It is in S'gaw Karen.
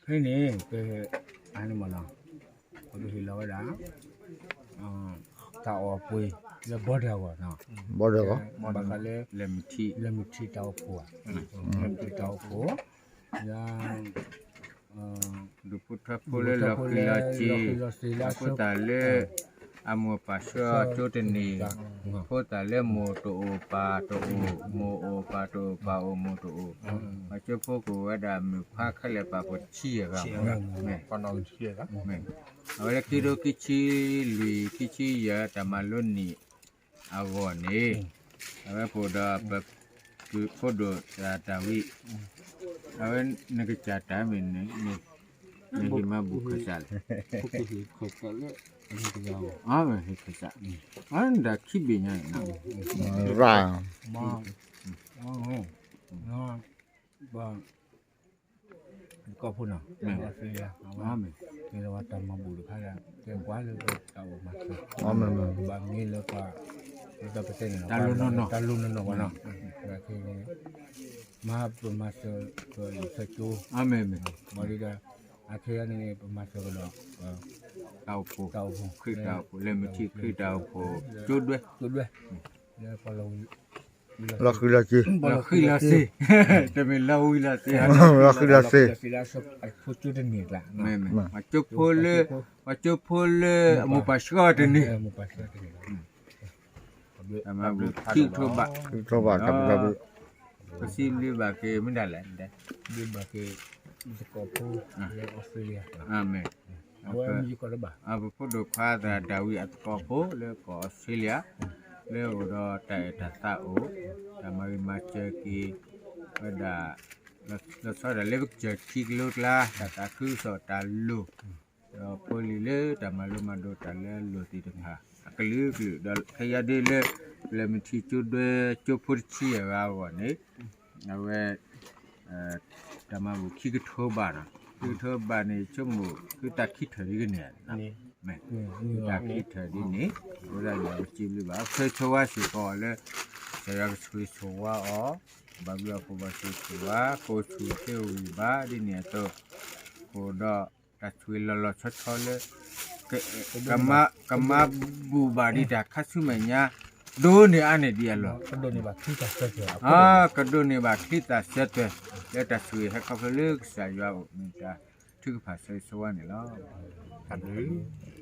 ဖဲန့ၣ် ပ အန့ၣ်မ့ၢ်နီၤ, ပကဟ့ၣ်လီၤဝဲဒၣ် တၢ်အီၣ်ပှ့ၤလၢ border အဂီၢ်နီၤ, border အဂီၢ်, ဘၣ်ဃးလၢ လဲၤမုၢ်ထံ လဲၤမုၢ်ထံတၢ်အိၣ်ဖှိၣ်, လဲၤမုၢ်ထံတၢ်အိၣ်ဖှိၣ်, ဒုးဖိထၢဖိလၢလီၤဃံၤလီၤစ့ၤ, ဖိသၣ်လၢ အမိၢ်ပၢ်ဆှၢကၠိတန့ၢ်, ဖိသၣ်လၢမိၢ်တအိၣ်ပၢ်တအိၣ်, မိၢ်အိၣ်ပၢ်တအိၣ်ပၢ်အိၣ်မိၢ်တအိၣ်, ပှၤကၠိဖိကအိၣ်ဝဲဒၣ်မုၣ်ခွါခဲလၢာ်ပာ်ဖှိၣ်တဆံယဲၢ်ဂၤ, အဝဲလၢခံကထိခံဆံလွံၢ် ခံဆံယဲၢ် တၢ်မၤလိနံၣ်အဂီၢ်န့ၣ်, အဝဲပအိၣ်ဒီးပ ဖိဒိၣ်တၢ်ဝံၤ, အဝဲနကစၢ်တၢ်မ့ၢ်န့ၣ် နဟ့ၣ်မၤဘူၣ်ခၢၣ်စးလဲၣ်, ဟ့ၣ်ခၢၣ်စး, အဒၣ်ခံဘ့ၣ်ညါန့ၣ်, ရၣ် ကီၢ်ဖိနီၤ, အီစထြ့လယါ, မ့ၢ်တၢ်မၤဘူၣ်တခါ, တဲကွၢ်လၢတၢ်အိၣ်မၤစၢၤ, ဘၣ်မ့ၢ်လၢပှၤ တၢ်ပတဲန့ၣ်လီၤ, တၢ်လိၣ်နီၢ်နီၢ်, တၢ်လိၣ်နီၢ်နီၢ်ဘၣ်နီၤ, မၤပမၤစၢၤကဒီးလံာ်စီဆှံကၠိ, မ့ၢ်, မ့ၢ်ဒ်ဒီး အခဲအံၤန့ၣ် ပမၤစၢၤကဒီး တၢ်အိၣ်ဖှိၣ်, တၢ်အိၣ်ဖှိၣ်, ခရံာ်တၢ်အိၣ်ဖှိၣ်, လၢမုၢ်ထံခရံာ်တၢ်အိၣ်ဖှိၣ်ကၠိဒွဲ, ကၠိဒွဲ, လီၤဃံလီၤစ့ၤ, လီၤဃံလီၤစ့ၤ, တမ့ၢ်လီၤဝံၤလီၤစ့ၤ, လီၤဃံလီၤစ့ၤ, ပှၤကၠိဖိလၢ ပှၤကၠိဖိလၢအမိၢ်ပၢ်ဆှၢတန့ၢ်, ခံကထိဘၣ်, ပစံးဘျုးဘၣ်က့ၤမ့ၢ်ဒၣ်လဲၣ်, ဘျုးဘၣ်က့ၤ သကိးဖိလၢအီစထြ့လယါ, မ့ၢ်, ပဖိဒိၣ်ခွါသရၣ်ဒၤဝံးအသကိးဖိလၢကီၢ်အီစထြ့လယါ, လၢအအိၣ်ဒီးတၢ်အဲၣ်တၢ်သးအိၣ်, တၢ်မၤဂ့ၤမၤစၢၤက့ၤဝဲဒၣ် လီၤဆီဒၣ်တၢ်လၢပကစၢၢ်ခံကလိကျါ, တၢ်သးခုကစီၣ်တၢ်လိၣ်, ဒီးဖိလံၤလၢတၢ်မၤလိမၤဒိးတၢ်လၢအလိၣ်သ့ၣ်တဖၣ် အကလုာ်ကလုာ်, ဒီးခဲယါဒ်လၢ ပလဲၤမုၢ်ထံကၠိဒွဲကၠိဖိတဆံယဲၢ်ဂၤအဂီၢ်န့ၣ်, အဝဲ တၢ်မၤဘူၣ်ခံကထိဘၣ်နီၤ, ခံကထိဘၣ်န့ၣ် ဆိကမိၣ် သုတၢ်ခံထၢၣ်ဒ်ကန့ၣ်, သုတၢ်ခံထၢၣ်ဒ်န့ၣ်, အဃိသတးန့ၣ် ပစံးဘျုးဘၣ် ဆၢဂ့ၤဆၢဝါစ့ၢ်ကီးအီၤလၢ ကစၢ်ယွၤကဆိၣ်ဂ့ၤဆိၣ်ဝါအီၤ, ဘၣ်ဘျုးအဃိ ဘၣ်ဆိၣ်ဂ့ၤဆိၣ်ဝါ ကိးဆူၣ်သ့ဝံၤဘၣ်ဒ်န့ၣ်အသိး, အဃိဒီး တၢ်ဆိၣ်ဂ့ၤလီၤလီၤဆီဆီလၢ ကမၤဘူၣ်ဘၣ်ဒံးတၢ်ခါဆူမဲာ်ညါ ဒိၣ်န့ၢ်အါန့ၢ်ဒံးအလီၢ်, ကဒိၣ်န့ၢ်ဘၣ်ချံသၣ်ဆၢတဲာ် လၢတၢ်ဆိၣ်ဂ့ၤဟဲခီဖျိလၢကစၢ်ယွၤအအိၣ် မ့ၢ်တၢ်ထုကဖၣ်ဆၢဂ့ၤဆၢဝါန့ၣ်လီၤ. တၢ်ဘျုး